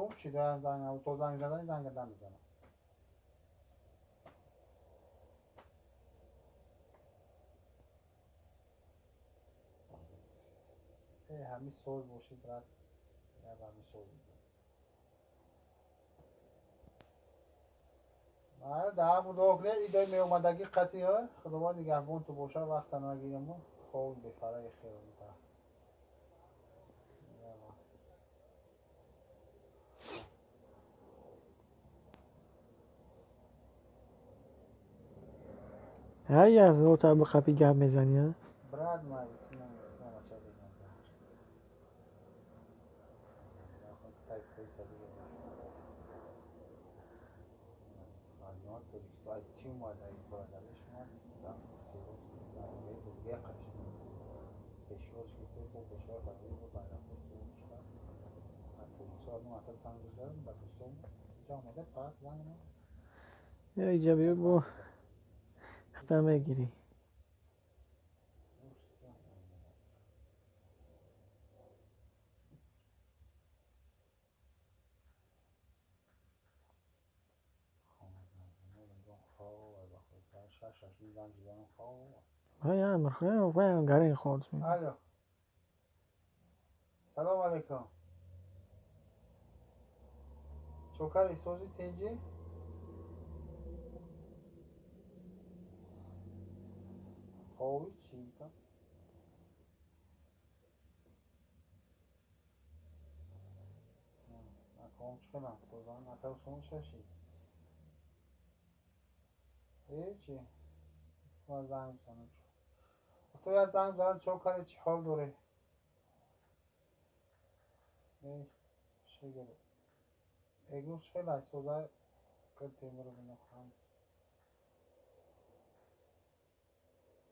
Гум шид, занг то занг задани занг намезанам. Ҳамин соз бошид, брат, ҳамин соз. Даҳ дуо кунед, идои меомадагӣ қатъи Худованд нигаҳбон ту боша, вақта нагирему хоб бефараи хел. Ҳай, аз нота бихапи гап мезанӣ? Брат, Иҷа биё, бо хата мегирӣ. Гарин ход. Алло. Салом алейкум. Чокари, сози, тинҷӣ? Хови чита? Аком чикана? Созан ака сон шаши. Э чи? Ма занг бизанам. То я занг бизанам, чокари, чӣ ҳол дорӣ? Э, шегеле. Эгнур чхела соза темиру бинохам.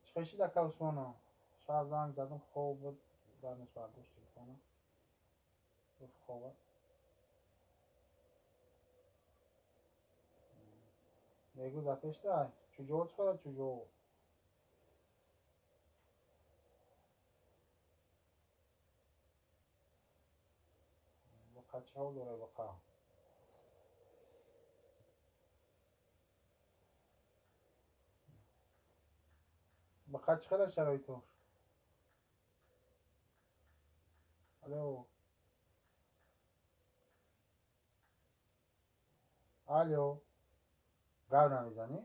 Чхешид, ака Усмоно? Шаб занг задам, хоб буд, занаш бардошт телефона. Гуфт, хоба. Мегӯ запешта, чуҷо чхела чуҷо? Буқа чӣ ҳол дора, буқа? Буқа чӣ хела шароитош? Алло. Алло. Гап намезанӣ?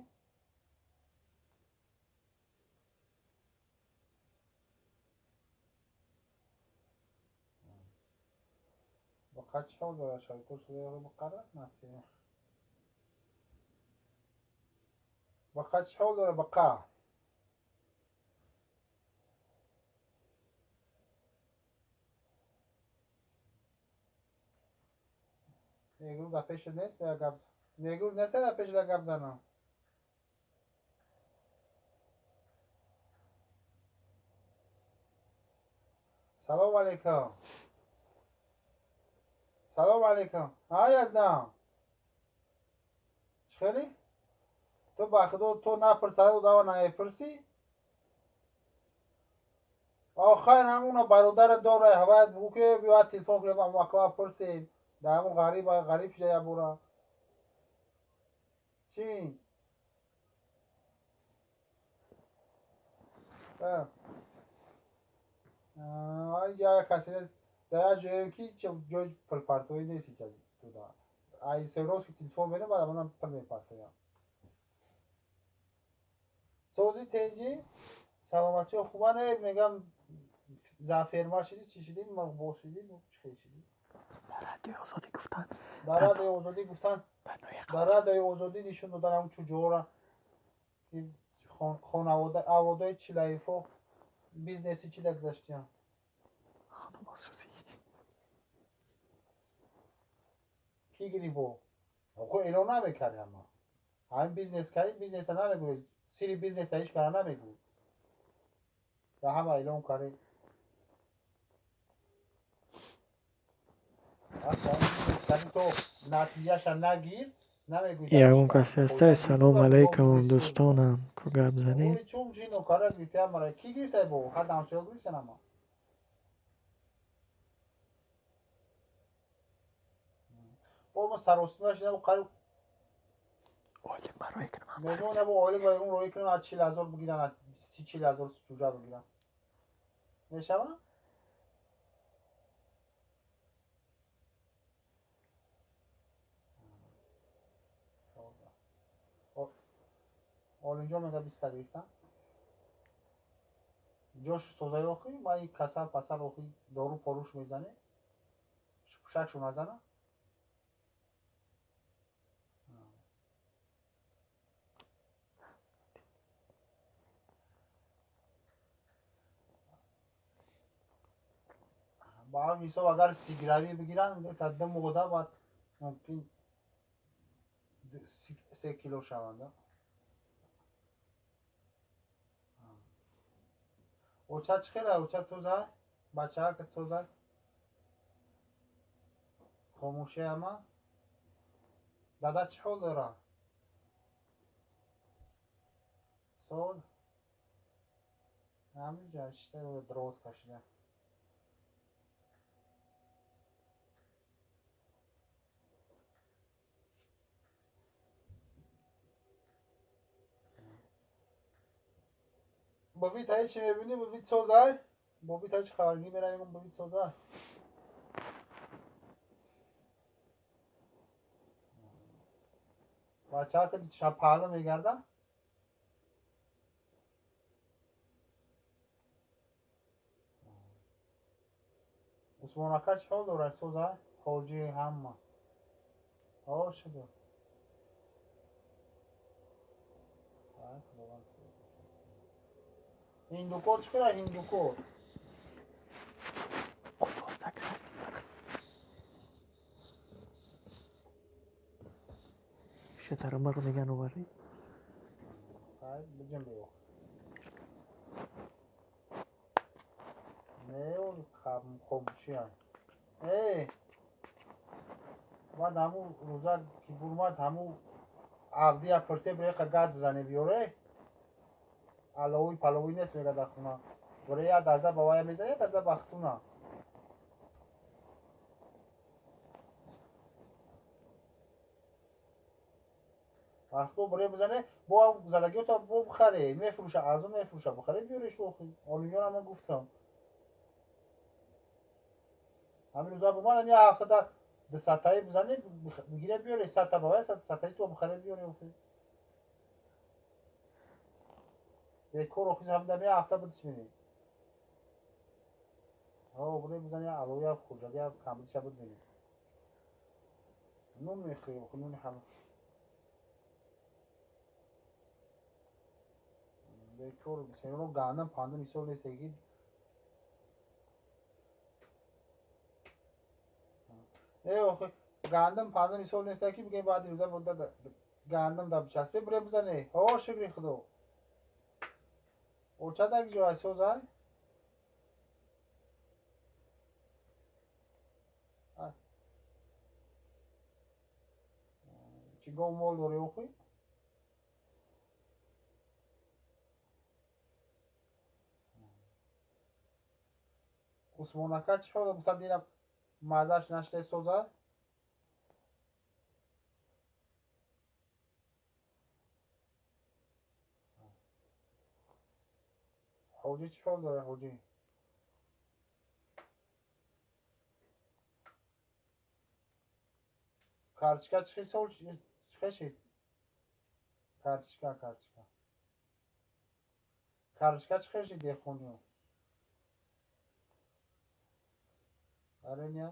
Буқа чӣ ҳол дора шароитош? Буқара насиб. Буқа чӣ ҳол дора, буқа? Негрӯз дар пешат нест, я гап. Негрӯз нест дар пешат гап занам. Салом алейкум. Салом алейкум. Ҳа, Яздам. Чӣ хелӣ? Ту ба худо ту напурсада дава намепурсӣ? Охир ҳамуна бародарат дора, ҳаваят бугӯ ки биё телефон кунем, амакава пурсем. Дар ҳамун ғариб ғариб шуда як бора. Чӣ? Инҷа касе нест. Дар як ҷоем ки ҷои пулпартоӣ нест инҷа туда. Ай Севровски телефон мерем, баъд амонам пул мепартоям. Сози, тинҷӣ? Саломатиё хуба не? Мегам, заферма шидӣ, чӣ шидӣ, мурғбоз шидӣ, чӣ хел шидӣ? Дар радиои Озодӣ гуфтанд. Дар радиои Озодӣ гуфтанд, дар радиои Озодӣ нишон додан ҳамун чуҷоро, хонавода авлодои чилаифо бизнеси чӣ да гузаштиям. Хонамосӯзӣ. Кӣ гирибо? Охо эълон намекард ҳама. Ҳамин бизнес кардӣ, бизнеса намегӯӣ, сири бизнеса ҳеҷ кара намегӯӣ. Дар ҳама эълон кардӣ. То натиҷаша нагир, намегӯӣ. Ягон касе ҳастай? Салом алейкум, дӯстонам, ку гап занем? Чум чи нокара гирифта мара? Кӣ гирифта бо? Ҳад ҳамсоя гирифтан ама. Бо мо саросима шуда қариб ойлик барои кунам. Мегӯям бо ойлик ба он роҳӣ кунам, аз 40,000 бигиран, аз 30-40 ҳазор ҷуҷа бигиран. Мешава? Олимҷон мега 20-та гирифтам. Ҷош созаи охи, ма и касал пасал охи дору поруш мезане. Пушакшу назана. Ба ҳам ҳисоб агар сигравӣ бигиранд, та 2 моҳда баъд мумкин 3 кило шаванд. Оча чӣ хела? Оча соза? Бачаак соза? Хомӯши ама? Дада чӣ ҳол дора? Сол? Ҳаминҷа шита дроз кашида. Бовит ҳеҷ мебинӣ, бовит созай? Бовит ҳеҷ хабаргӣ мерам, мегӯм бовит созай. Бачаҳо ки шаб паҳлӯ мегарда? Усмон ака чӣ ҳол дорад, созай? Ҳоҷи ҳама. О, шукр. Ҳиндукор чӣ кара ҳиндукор? Шатармар меган оварӣ? Биҷем бео. Не, хомӯшиам. Э, баъд ҳамун рӯза ки бурмад ҳамун Абдия пурсе бреқа газ бизане биёре. Аловӣ паловӣ нест мега дар хона. Бре я дарза ба вая мезане, я дарза ба хатуна. Вақто бре бизане, бо задагиёта бо бихаре, мефурӯша, арзон мефурӯша, бихаре биёре шохи. Олимҷон ама гуфтам. Ҳамин рӯза бумадам я ҳафтада дусадтаи бизане, бигире биёре, 100-та ба вая, 100-таи то бихаре биёре охи. Бекор охи ҳамда я ҳафта бидиш менӣ. Ҳо, бре бизане, аловия хурҷагия камбудиша буд менӣ. Нун мехӯрем, охи нуни ҳалол. Бекор сеноро гандам пандам ҳисоб нест ки э охи гандам пандам ҳисоб нест ки бигем баъди рӯза буда гандам да бичаспе бре бизане. Ҳо, шукри худо. Оча даг ҷой созай? Чӣ гов мол дорӣ охи? Усмон ака чӣ ҳол гуфтам динам маззаш нашта соза? Ҳоҷӣ чӣ ҳол дора ҳоҷӣ? Карчика чӣ сол чӣ шид? Карчика, карчика. Карчика чӣ шид деҳқониё? Ареня?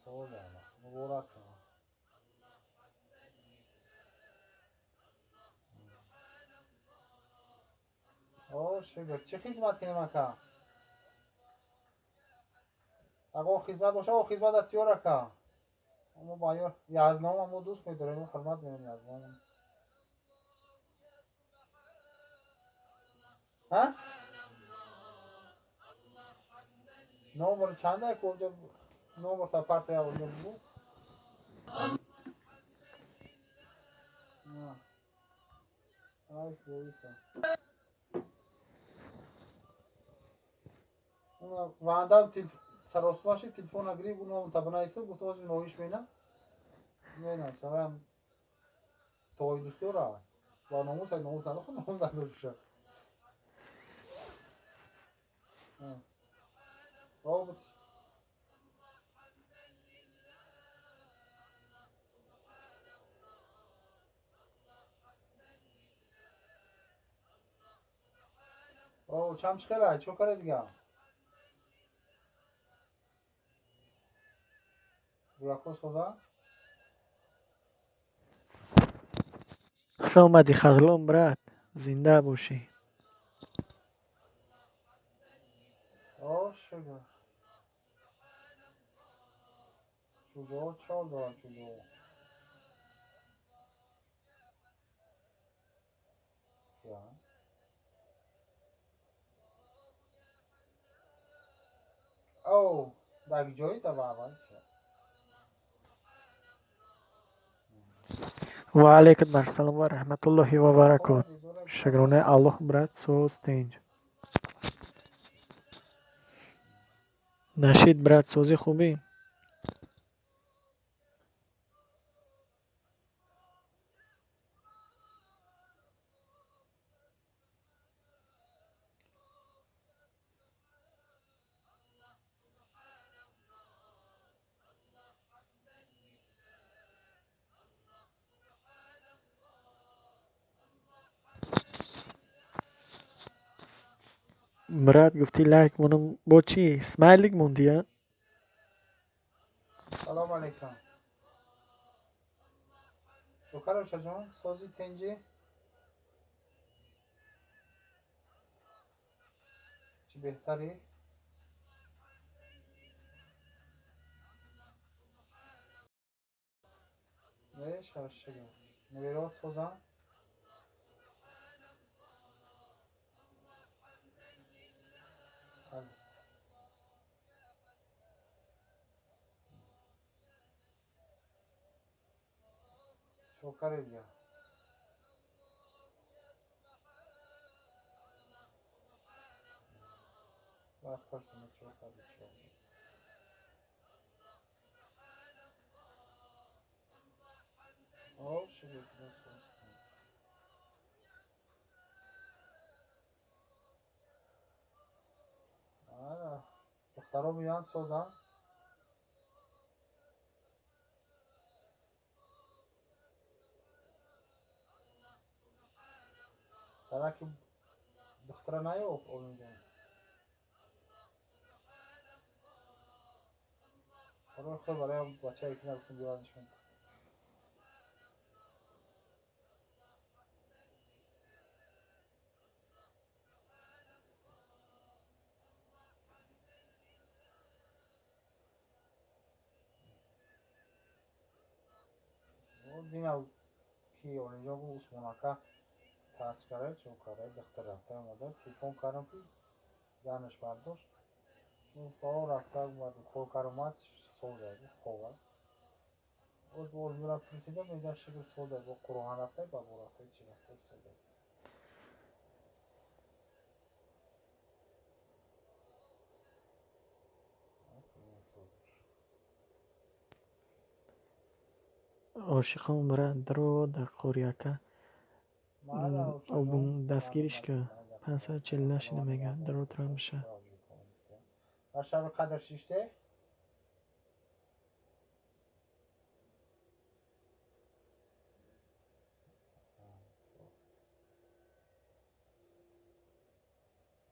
Соза, муборак. О, шукр. Чӣ хизмат кунем ака? Аго хизмат боша, о хизмат атёр ака. Мо ба ёр язном мо дӯст медорем, ҳурмат менем язном. Ҳа? Номер чанда ку онҷо номер та партия онҷо буд? На. Ай, Ваъдам саросмаши телефона гирифт, ном табнаиса, гуфт ҳозир ноиш мена. Мена, савам той дӯстора. Ва номус номус надохт, номус надошт. Робот. О, чам чӣ чо кара дига? Гулако соза? Хуш омадӣ, Хаглон брат, зинда бошӣ. О, шугар. Чуҷо чол дорам чуҷо. Я. О, дар ҷои дававай. Ва алайкум ассалом ва раҳматуллоҳи ва баракот. Шукронаи Аллоҳ, брат, соз тинҷ. Нашид, брат, созӣ хубӣ? Брат, гуфтӣ лайк монам, бо чӣ? Смайлик мондӣ, а? Салом алейкум. Шукар ҷон, сози тинҷӣ? Чӣ беҳтарӣ? Не, шашага. Неверот созам? Чо кард Баъд пурсам чо карди чо. О, шугар духтаро меянд созанд? Тараки духтара наёфт Олимҷон. Барои худ барои бачае ки нагуфтам биёр нишон. Дина ки Олимҷон гуфт Усмон ака тас карда чо карда духтар рафта омада телефон кардам ки занаш бардошт. Гуфт о рафта омад кор кард омад соза гуфт хова. Боз бо Олимҷонам пурсидам мегӯяд шукр соза бо Қуръон рафта ба бо рафта чӣ рафта соза. Ошиқон, брат, даро дар қорияка дастгириш ка 540 ина мегӯяд, даро трамша. Дар шаби қадр шиште?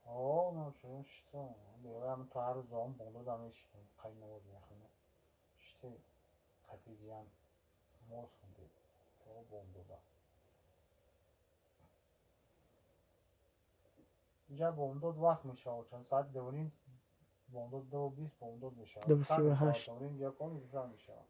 О, ман шиштам. Беваям то ҳар рӯз он бомдодам мешиштам, қай намоз мехонем. Шиште қатиҷиям намоз хондем то бомдода. Инҷа бомдод вақт мешавад, чанд соати 2:30 бомдод 2:20 бомдод мешавад. 2:38. 2:30 яком рӯза мешавад.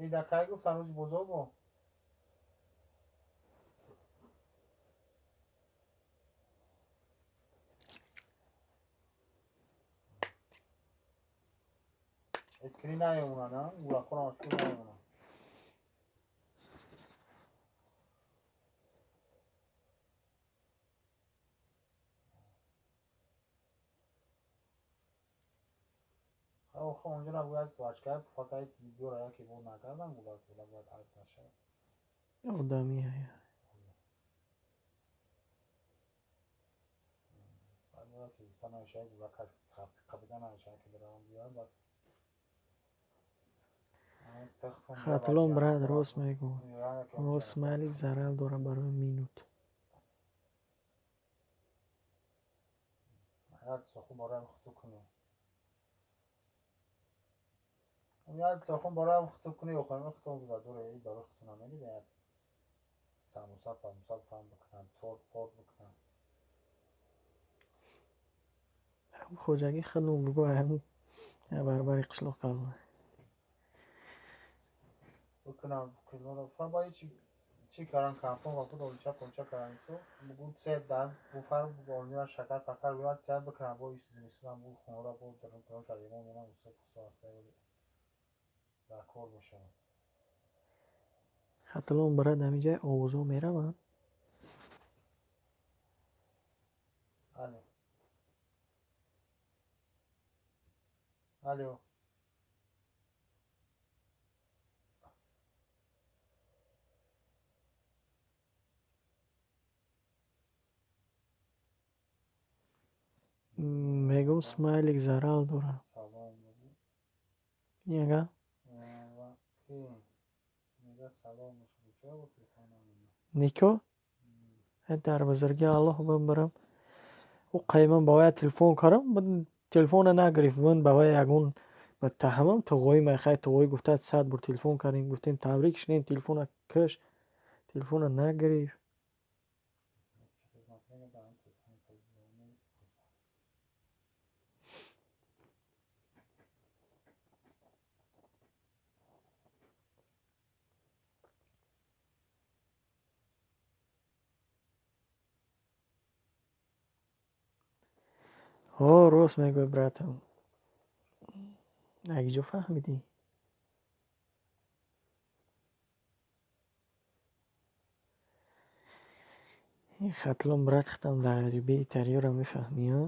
Ида кай гуфтан рӯзи бозор бо? Эткини намемонад, а? Гулакҳоро фикр намемонад. Охо онҷо бояд свачкаи пуфакаи видеоро яке бор накардан, гулак гулак бояд айб нашавад. Одами ая. Баъд бояд ки гуфта намешавад, гулак қапида намешавад, ки биравам биёям, баъд Хатлон брат рост мегӯ. О, смайлик зарар дорад барои минут. Як сохун бароям хуту кунӣ. Як сохун бароям хуту кунӣ, охоим хуту бузадуре, и барои хуту намегида, як самуса памуса фам бикунам, торт порт бикунам. Хоҷагӣ худмон бугӯ, ҳамун барбари қишлоқ калона. Бикунам, килоро фар ба чи чӣ каран кампон ва худ олча полча каран су бугу се дан буфар олмира шакар пакар биёр се бикунам, бо иш зимистонам бу хонора бо дарун кунам шаримон менам уста пуста аста дар кор мешавад. Хатлон брат ҳаминҷа овозҳо мераванд? Алло. Алло. Мегӯм смайлик зарар дорад. Салом бугу. Яга? Ва ки мега салом чаро бо телефон намена? Нико? Дар бузурги Аллоҳ бимбирам. Ӯ қайман ба вай телефон кардам, телефона нагирифт. Ман ба вай ягон муттаҳамам, туғои майхай туғои гуфтад 100 бор телефон кардем, гуфтем табрик шунем, телефона киш, телефона нагирифт. Хизмат мега телефон телефон. О, рост мегӯй, братам. Акиҷо фаҳмидӣ? Ин Хатлон брат хитам дар ғарибии тарёра мефаҳмӣ, а?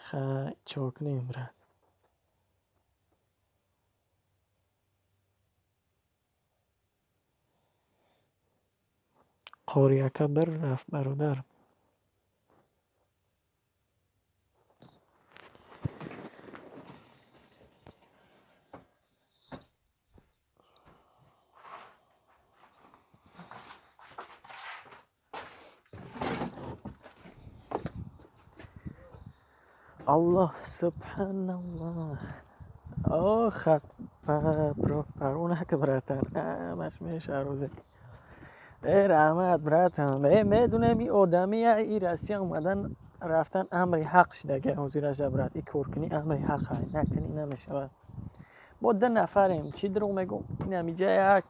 Хай, чо кунем, брат? Қорияка бир рафт, бародар. Аллоҳ субҳаналлоҳ. О, хат паронак, братан. Ҳамаш меша рӯзе. Э, раҳмат, братан. Э, медунем и одамия и Россия омадан рафтан амри ҳақ шидаги ҳозираша, брат. И коркунӣ амри ҳақ ай, накунӣ намешавад. Мо ду нафарем, чӣ дурӯғ мегӯм? Ин ҳамиҷа як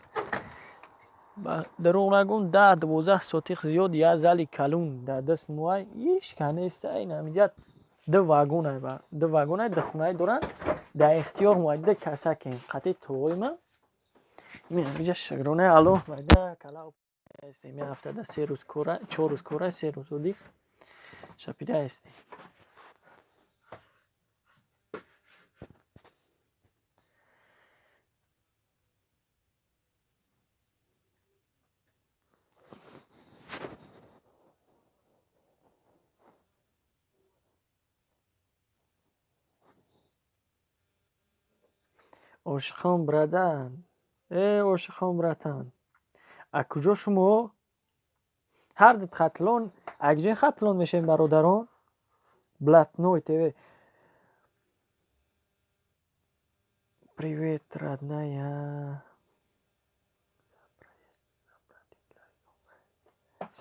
дурӯғ нагӯм, 10-12 сотих зиёд як зали калун дар даст муай ҳеч ка неста. Ин ҳамиҷа ду вагон ай, ду вагон ай, ду хонае доранд, дар ихтиёр муай ду касакем. Қатъи туғои ман. Ин ҳамиҷа шукронаи Аллоҳ майда кала ҳастем. Як ҳафтада 3 рӯз кора, 4 рӯз кора, 3 рӯз одӣ шапида ҳастем. Ошиқон брадан. Э, ошиқон братан. А куҷо шумо? Ҳар ду Хатлон, акҷои Хатлон мешавем, бародарон? Блатной ТВ. Привет, родная.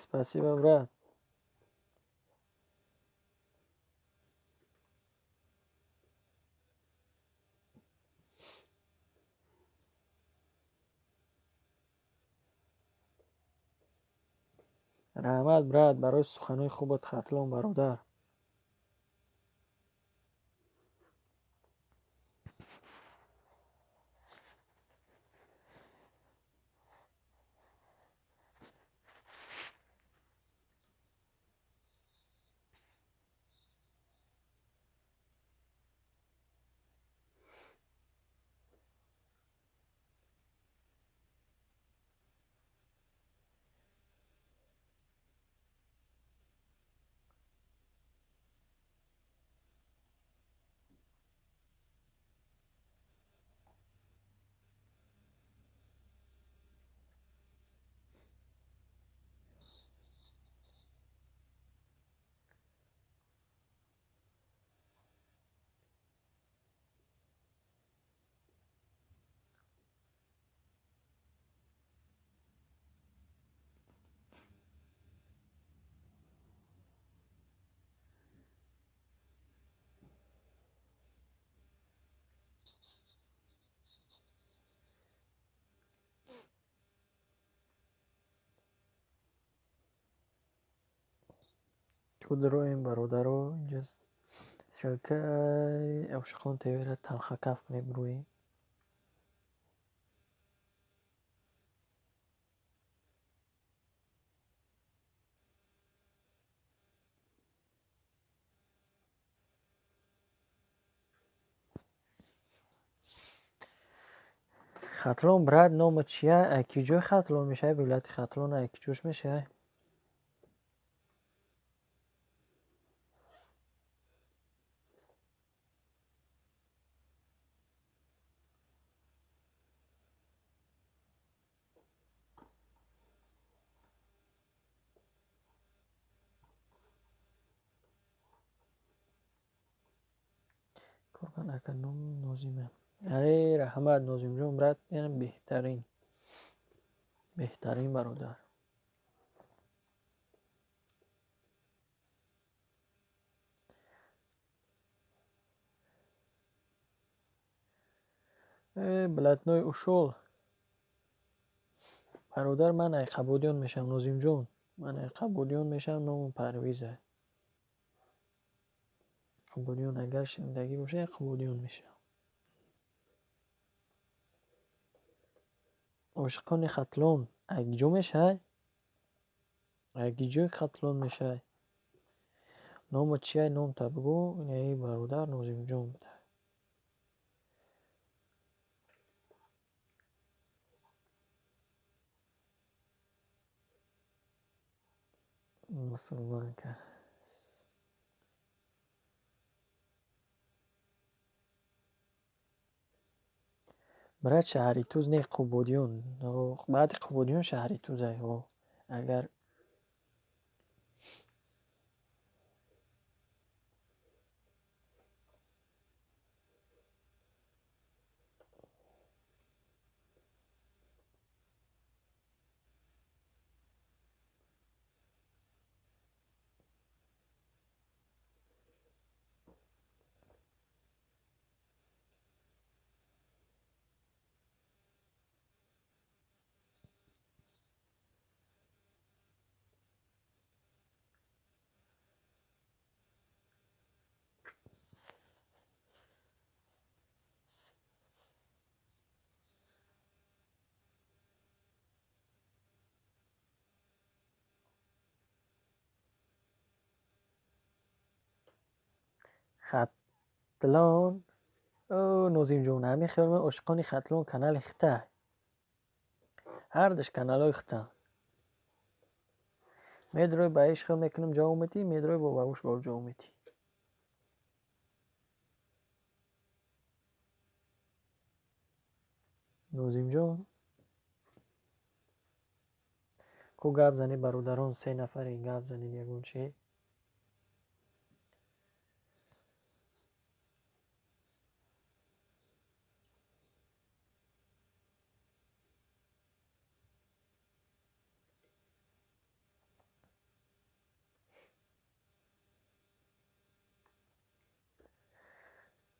Спасибо, брат. Раҳмат, брат, барои суханҳои хубат, Хатлон бародар. Кудроем, бародаро, инҷа шабакаи Ошиқон ТВ-ра талхакаф кунем рӯем. Хатлон, брат, номат чия? Ки ҷой Хатлон мешавад? Вилояти Хатлон ки ҷош мешавад? Курбан ака, ном Нозима. Э, раҳмат, Нозимҷон, брат, яъне беҳтарин. Беҳтарин бародар. Э, блатной ушёл. Бародар, ман Айқабодиён мешавам, Нозимҷон. Ман Айқабодиён мешавам, номам Парвиза. Қубодиён агар шунидагӣ бошад, Қубодиён мешавам. Ошиқони Хатлон акиҷо мешавад? Акиҷои Хатлон мешавад? Номат чия? Номта бигӯ. Инаи бародар Нозимҷон буда. Мусулманка. Брат, шаҳри Туз не, Қубодиён. Баъди Қубодиён шаҳри Тузай. Агар Хатлон, о, Нозимҷон, ҳамин хел Ошиқони Хатлон канали хита. Ҳардуш каналҳои хита. Медрой ба иш хел мекунам ҷавоб метӣ, медрой бо бабуш бо ҷавоб метӣ. Нозимҷон, ку гап занӣ, бародарон, се нафаре гап занед ягон чи.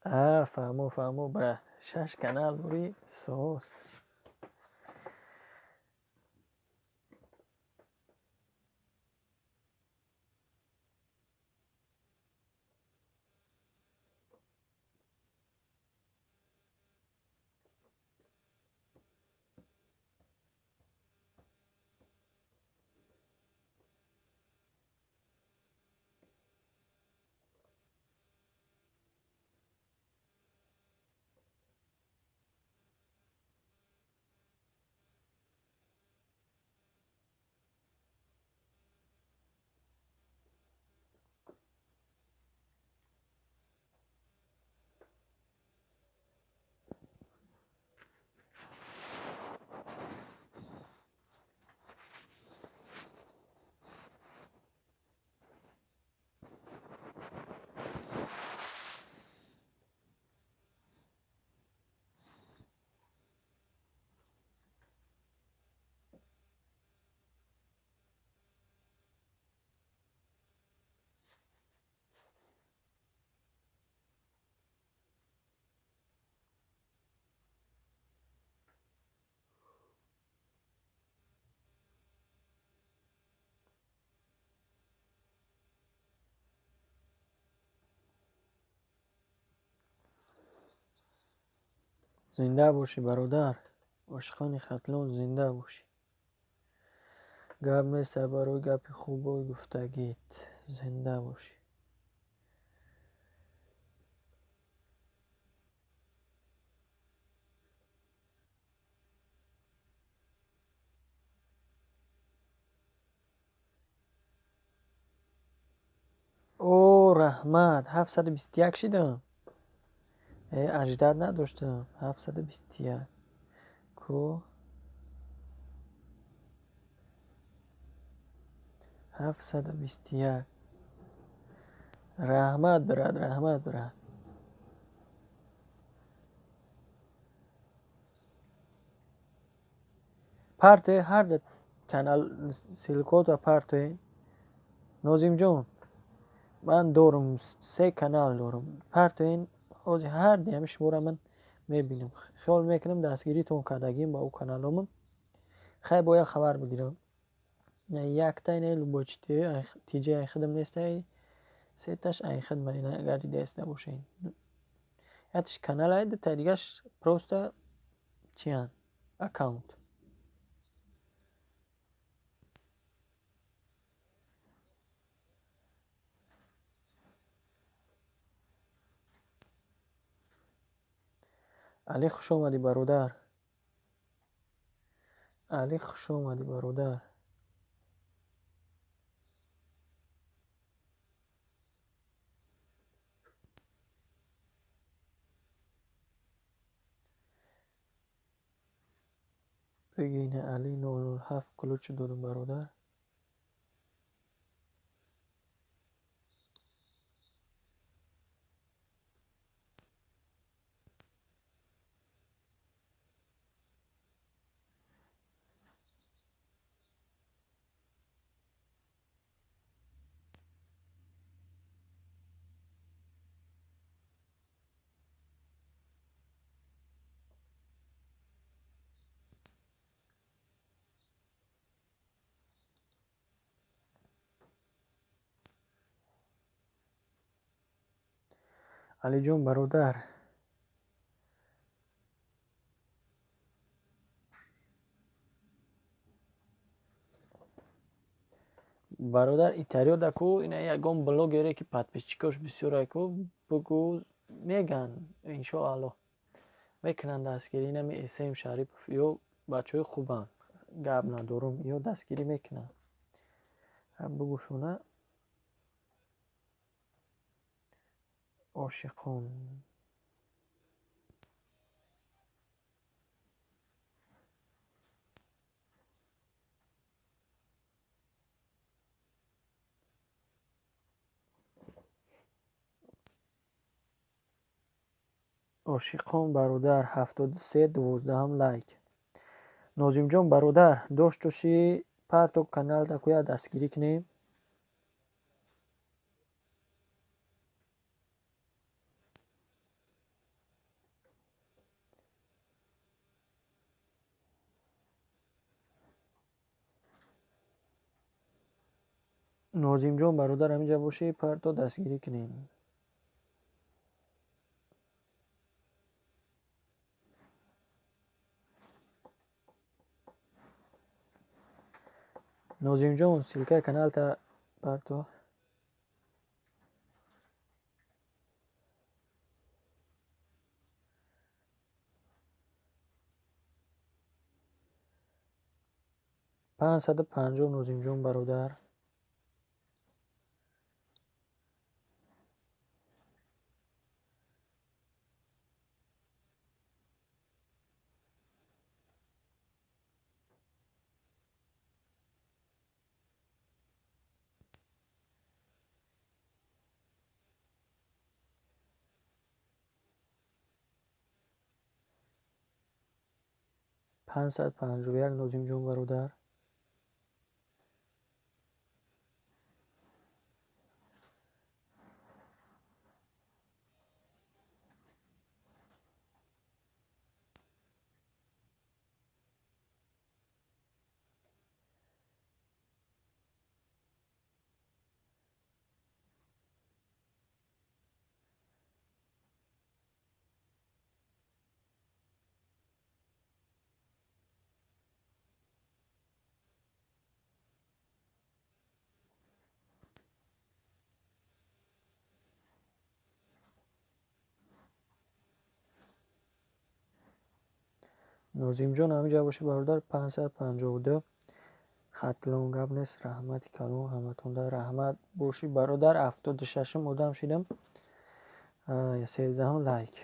А, фаҳмо, фаҳмо, брат. Шаш канал дорӣ, соз. Зинда бошӣ, бародар. Ошиқони Хатлон, зинда бошӣ. Гап нест барои гапи хубои гуфтагит. Зинда бошӣ. О, раҳмат, 721 шидам. Аждад надоштам. 721. Ку? 721. Раҳмат, брат, раҳмат, брат. Парте ҳар канал ссылкота парте. Нозимҷон, ман дорум, се канал дорум. Партоин, ҳозир ҳар диҳами шуморо ман мебинам. Хиёл мекунам дастгиритон кардагим ба ӯ каналомам. Хай, бояд хабар бигирам. Якта ина любой тиҷа ай худам нестай, сеташ ай худма, ина агар дидаест набошед. Якташ канал ай, дутай дигаш просто чиянд? Аккаунт. Али, хуш омадӣ, бародар. Али, хуш омадӣ, бародар. Бигина, Али 007 ключ додум, бародар. Алиҷон, бародар. Бародар, итариёда ку ина ягон блогере ки подписчикош бисёрай ку, бугӯ, меган, иншоаллоҳ мекунанд дастгирӣ. Инами Эсм Шарипов ё бачаҳои хубанд, гап надорум, ё дастгирӣ мекунанд. Бугӯшона. Ошиқон. Ошиқон, бародар, 73 12-ҳам лайк. Нозимҷон, бародар, доштоши, парто каналта куя, дастгирӣ кунем. Нозимҷон, бародар, ҳаминҷа бошӣ, парто, дастгирӣ кунем. Нозимҷон, ссылкаи каналта парто. 550, Нозимҷон, бародар. 551, Нозимҷон, бародар. Нозимҷон ҳамиҷа бошӣ бародар 552 Хатлон гап нест, раҳмати калон ҳаматонда раҳмат бошӣ бародар. 76-м одам шидам, 13-м лайк.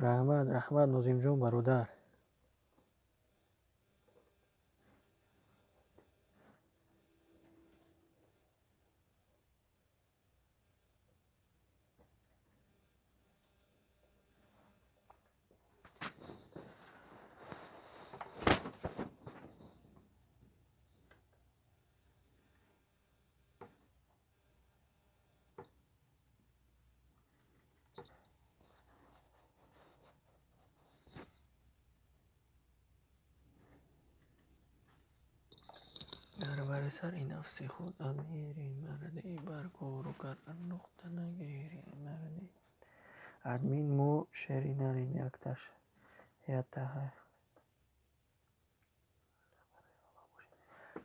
Раҳмат, раҳмат Нозимҷон бародар. Дар бари сари нафси худ амири марди, бар кору кар нуқта нагири марди. Админ мо шери нарем якташ ятаҳа.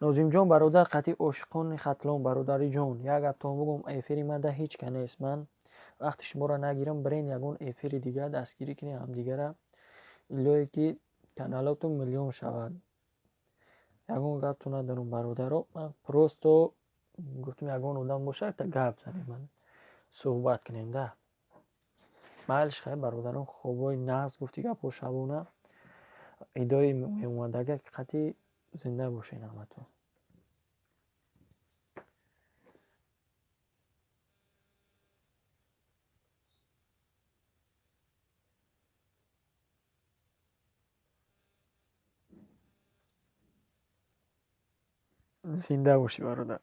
Нозимҷон бародар, қатъи ошиқони Хатлон бародариҷон, як гаптон бугум, эфири мада ҳеҷ ка нест. Ман вақти шуморо нагирам, бирен ягон эфири дига дастгирӣ кунем ҳамдигара, илоҳе ки каналотон миллион шавад. Ягон гаптон надорам бародаро, ман просто гуфтам ягон одам бошад та гап занем, ман суҳбат кунем да. Майлиш хай бародарон, хобои нағз гуфти гапҳо шабона, идои меомадага қатъи зинда бошед ҳаматон. Зинда бошӣ бародар.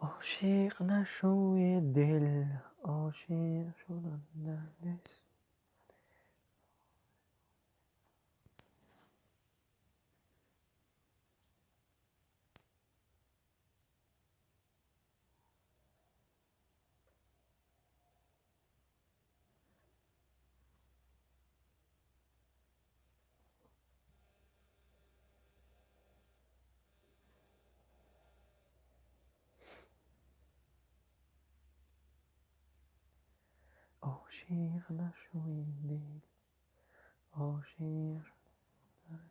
Ошиқ нашӯи дил, ошиқ шудан дардест. Ошиқ нашӯи дил, ошиқ шудан.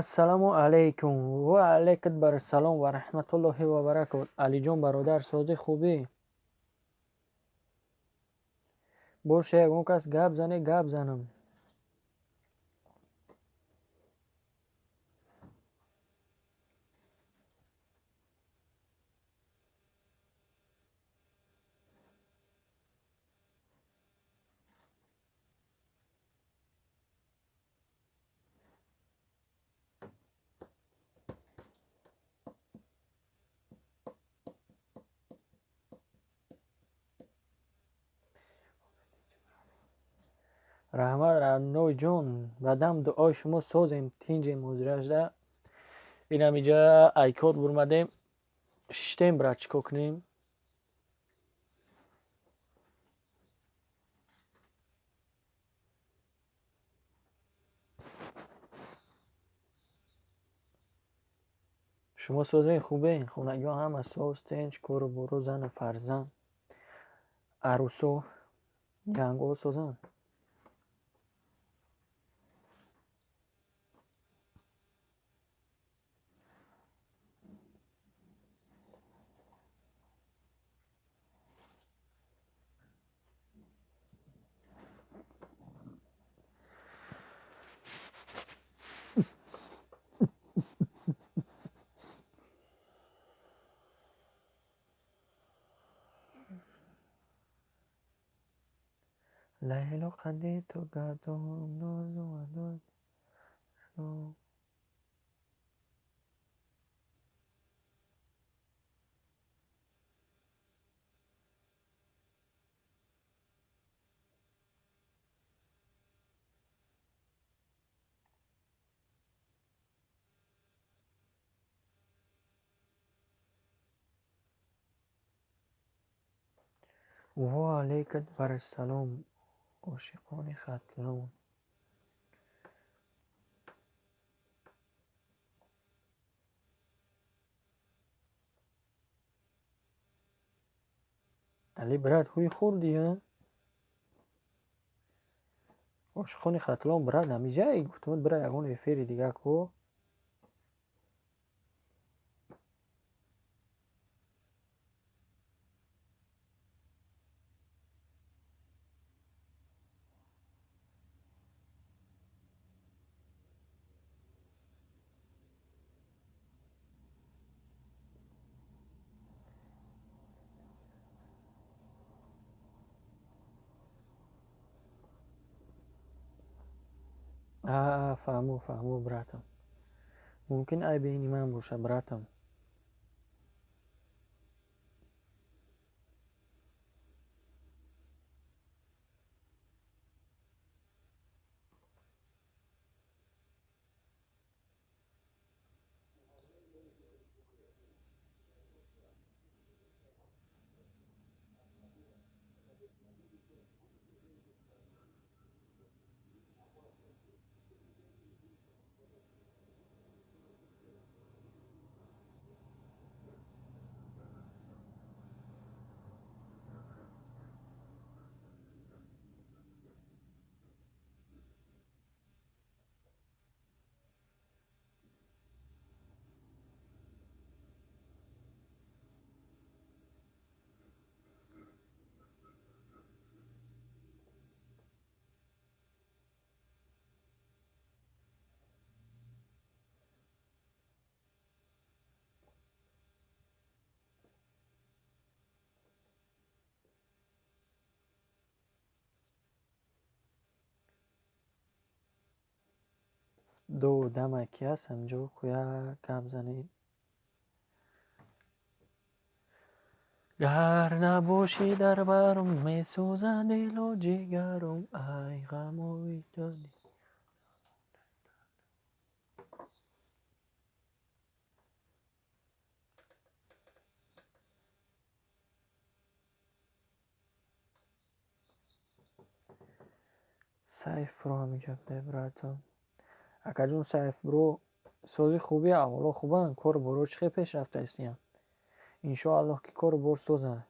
Ассалому алайкум ва алайкум барассалом ва раҳматуллоҳи ва баракот. Алиҷон бародар, сози хубӣ? Боше ягон кас гап зане, гап занам. Раҳмат, Раъной ҷон, баъдам дуои шумо созем, тинҷем ҳозирашда. Инам иҷа айкор бурмадем, шиштем, брат, чӣ кор кунем? Шумо созен, хубен, хонагиҳо ҳама соз, тинҷ, кору бору, зану фарзанд, арӯсо, янгоҳо созанд. Лайло қади ту гардон нозу адой. Ва алайкат вассалом, ошиқони Хатлон. Али брат, ҳуи хурди, а? Ошиқони Хатлон, брат, ҳамиҷае гуфтам, бира ягон эфири дига ку. Фаҳмо, фаҳмо, братам. Мумкин айби ини ман боша, братам. Ду одаме ки ҳаст ҳамҷо кӯя гап занед. Гар набошӣ дар барам, месӯзад дилу ҷигарам, ай ғамои ту. Сайф бро ҳаминҷа буде, братам. Акаҷон, Сайф бро, сози хуби, аҳволо хубанд, кору боро чӣ хел пеш рафта истиянд? Иншоаллоҳ, ки кору бор созанд.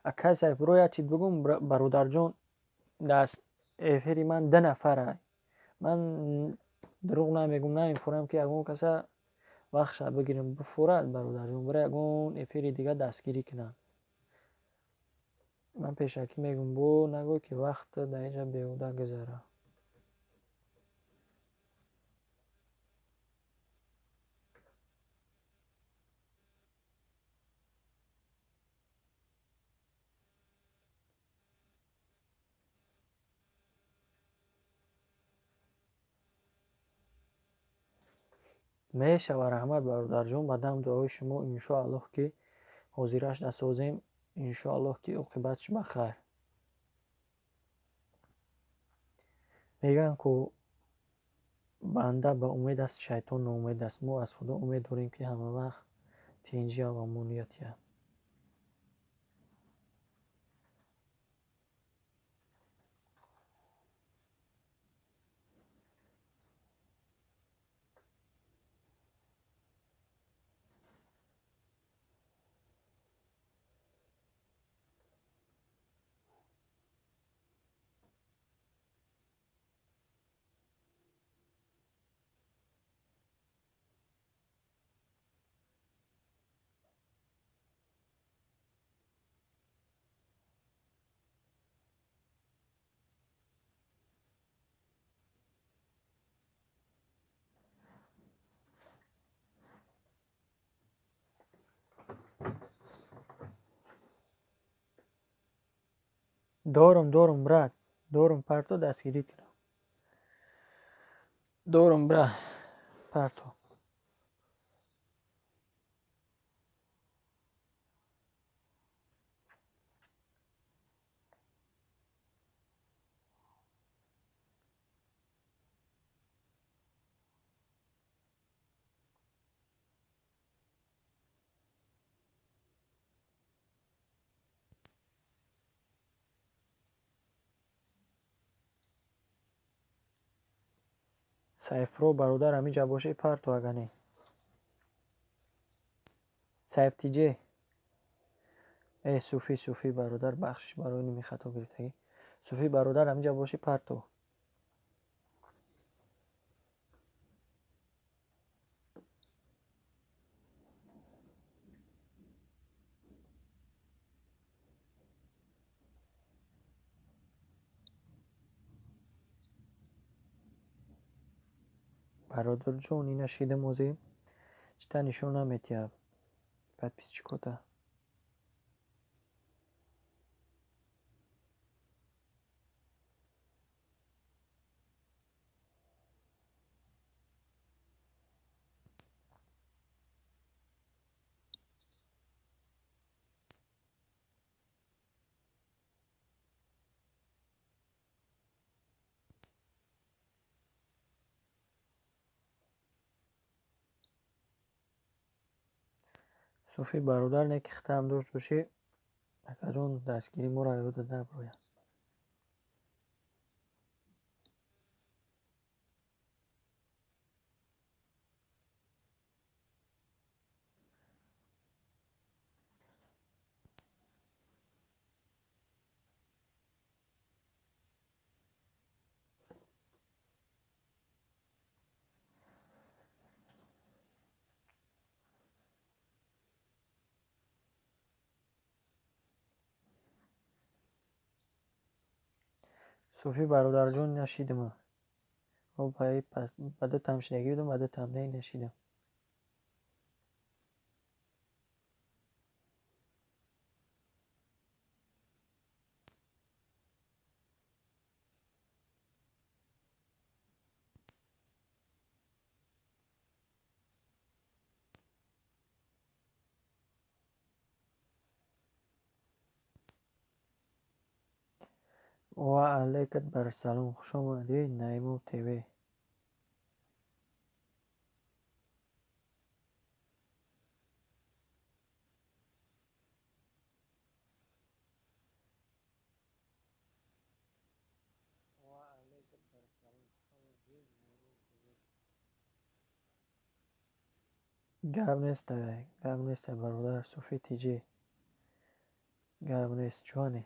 Акай Сайф бро, як чиз бигӯм, бародарҷон, дар эфири ман ду нафара. Ман дурӯғ намегӯм, намефурам, ки ягон каса вақтша бигирам, бифурад, бародарҷон, бира ягон эфири дига дастгирӣ кунанд. Ман пешакӣ мегӯм, бо нагӯй, ки вақт дар инҷа беҳуда гузара. Мешава, раҳмат, бародарҷон, баъдам дуои шумо, иншоаллоҳ, ки ҳозираш насозем, иншоаллоҳ, ки оқибатш ба хайр. Мегӯянд, ку банда ба умед аст, шайтон ноумед аст. Мо аз Худо умед дорем, ки ҳама вақт тинҷия ва амониятия. Дорум, дорум, брат. Дорум, парто дастгирӣ кунам. Дорум, брат. Парто. Сайфро бародар ҳамиҷа боши парто ага не. Сайф тиҷе. Э суфи суфи бародар бахшиш барои ними хато гирифтагӣ. Суфи бародар ҳамиҷа боши парто. Бародарҷон, ина шидам озӣ чита нишон наметиҳад подписчикота. Суфи бародар не ки хитам дошт бошӣ, акаҷон дастгирӣ моро ёдат наброяд. Суфи бародарҷон нашидам. Ба ду там шидагӣ будам, ба ду там не нашидам. Ва алайкат барсалом. Хуш омадӣ, Наимов ТВ. Гап нест, гап нест, бародар Суфи ТЖ. Гап нест, чуане?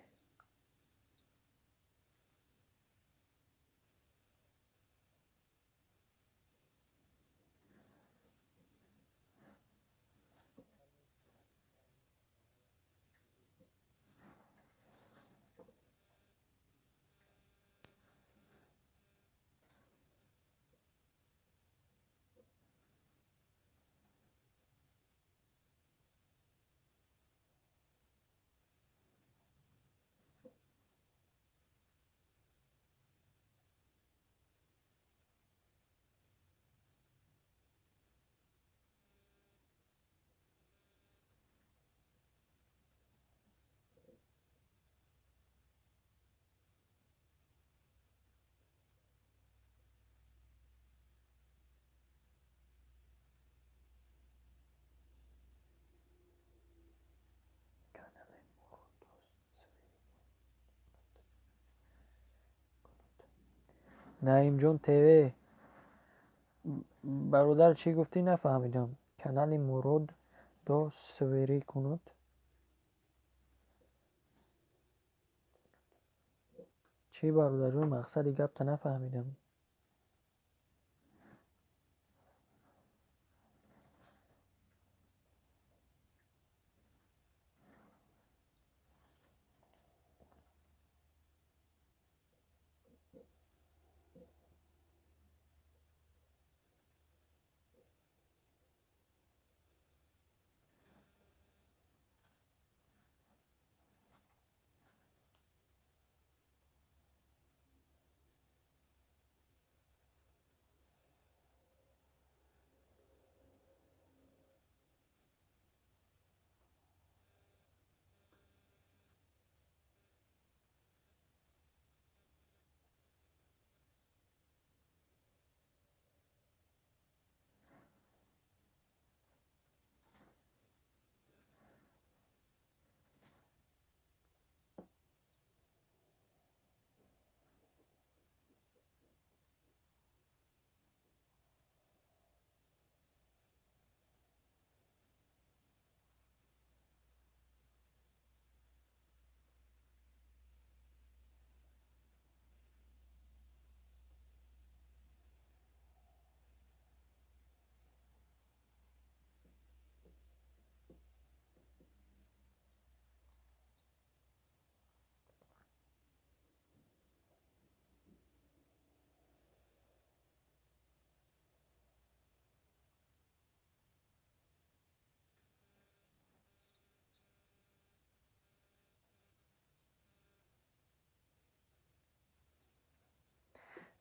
Наимҷон ТВ. Бародар, чӣ гуфтӣ, нафаҳмидам. Канали Мурод до сверӣ кунад. Чӣ, бародарҷон, мақсади гапта нафаҳмидам.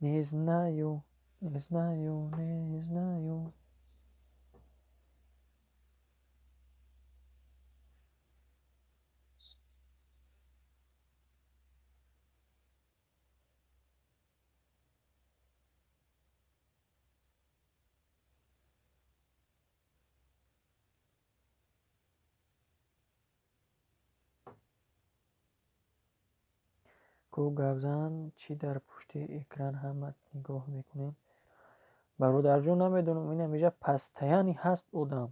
Не знаю, не знаю, не знаю. Ку гапзан, чӣ дар пушти экран ҳама нигоҳ мекунем? Бародарҷон, намедонам, инам иҷа пастаяни ҳаст одам.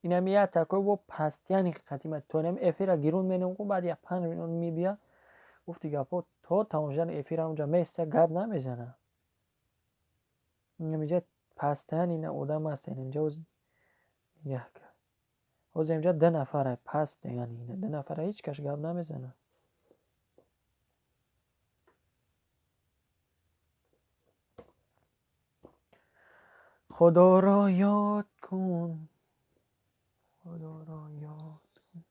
Инам як такой бо пастаяни қатима. То инам эфира гирун менем, ку баъд як 5 минут мебия. Гуфти гапҳо то тамом шудани эфира онҷа места, гап намезана. Инам иҷа пастаяни ина одам аст, инҷа нигоҳ кар. Ҳозир инҷа ду нафара пастаяни ина, ду нафара, ҳеҷ кас гап намезана. Худоро ёд кун, Худоро ёд кун.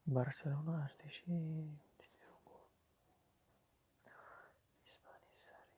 Барселона артиши Испани сари.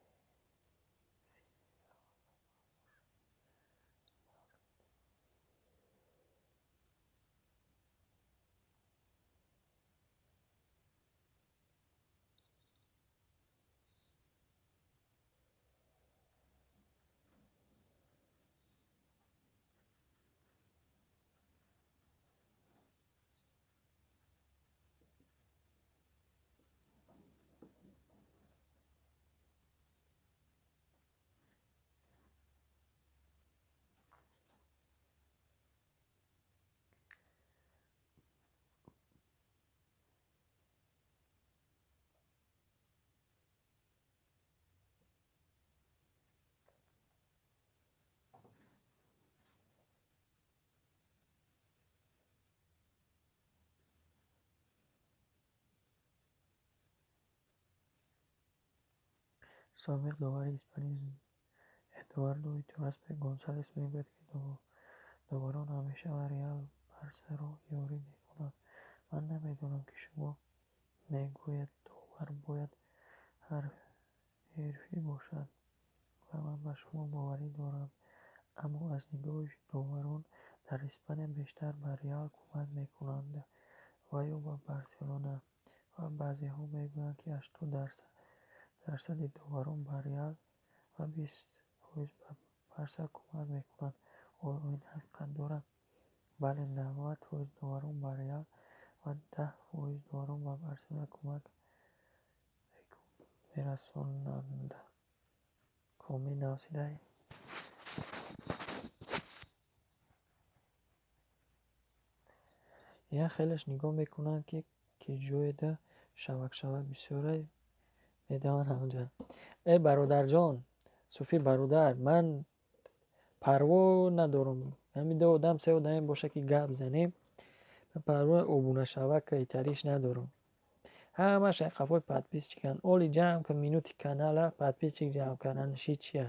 Собиқ довари испанӣ Эдуардо Итурасбе Гонсалес мегӯяд, ки доварон ҳамеша Реал Барсаро ёрӣ мекунанд. Ман намедонам, ки шумо мегӯед довар бояд ҳирфӣ бошад ва ман ба шумо боварӣ дорам, аммо аз нигоҳи доварон дар Испания бештар ба Реал кӯмак мекунанд ва ё ба Барселона ва баъзеҳо мегӯянд, ки 80% доварон ба Реал ва 20% ба Барса кӯмак мекунанд. Оё ин ҳақиқат дорад? Бале, 90% доварон ба Реал ва 10% доварон ба Барселона кӯмак мерасонанд. Комил навсидай. Як хелеш нигоҳ мекунанд, ки ҷоеда шавакшавак бисёре медаванд ҳамҷа. Э бародарҷон, Суфӣ бародар, ман парво надорам. Ҳамин ду одам, се одаме боша, ки гап занем, ман парвои обунашавака итариш надорам. Ҳамаш қафои подписчикан. Оли ҷамъ кун минути канала, подписчик ҷамъ кардан ши чия?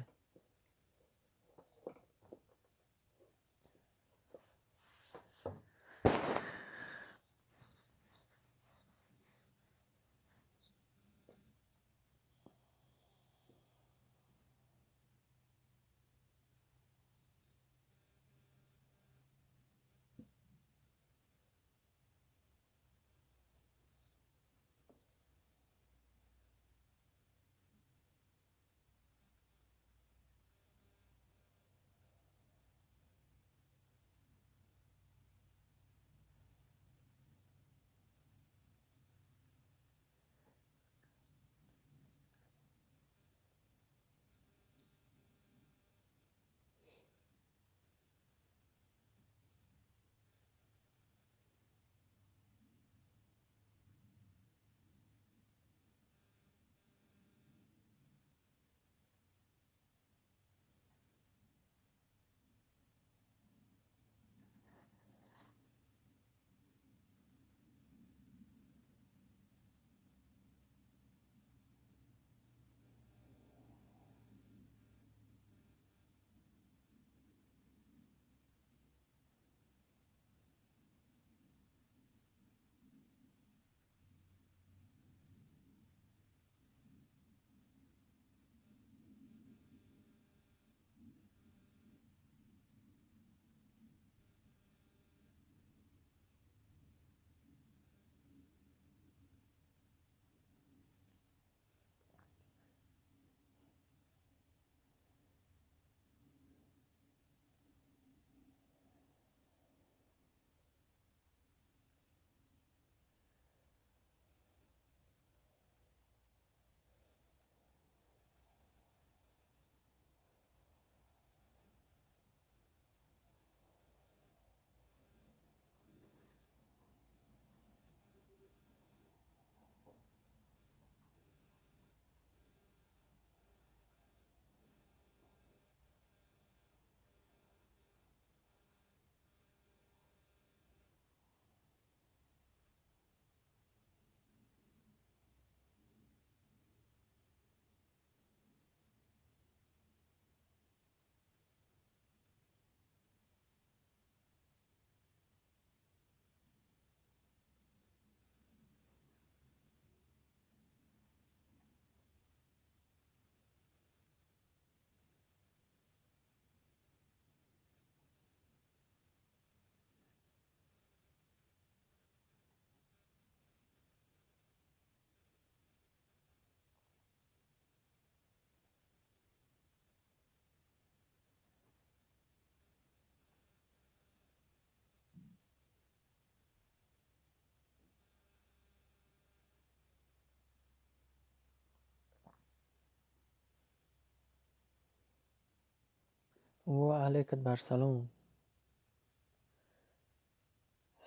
Ва алайкат барсалом.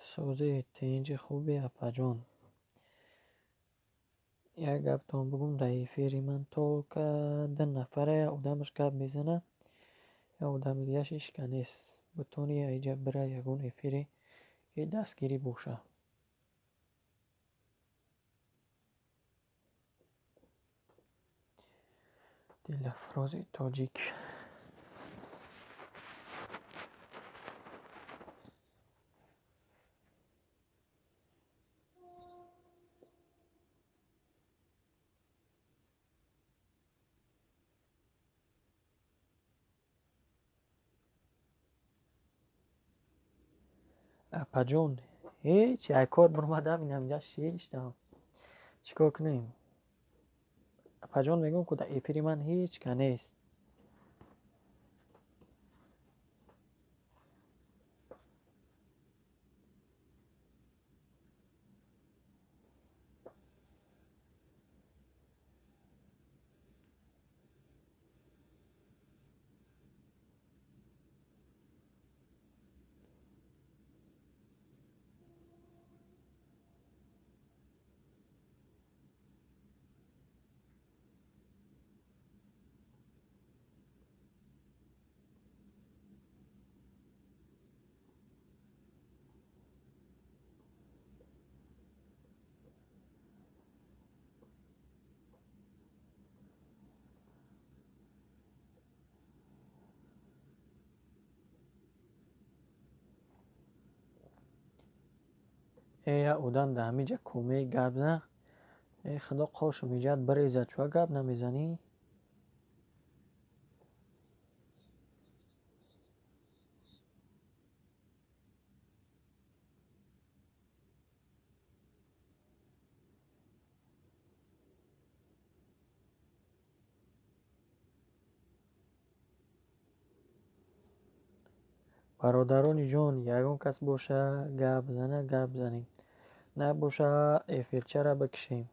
Сози тинҷи хуби апаҷон. Як гаптон бугум, дар эфири ман только ду нафара одамаш гап мезана, я одами дигааш ҳечка нест. Бутони айҷа бира ягон эфире ки дастгирӣ боша. Дилафрӯзи тоҷик. Апаҷон, ҳеҷ як кор баромадам, инамҷа шиштам. Чӣ кор кунем? Апаҷон, мегӯм, ку дар эфири ман ҳеҷ ка нест. Э, я одам дар ҳамиҷа комаи гап зан. Э, худо қошу миҷат бирезад, чӯа гап намезанӣ? Бародарони ҷон, ягон кас боша гап зана, гап занем. Набоша, эфирчаро бикшем.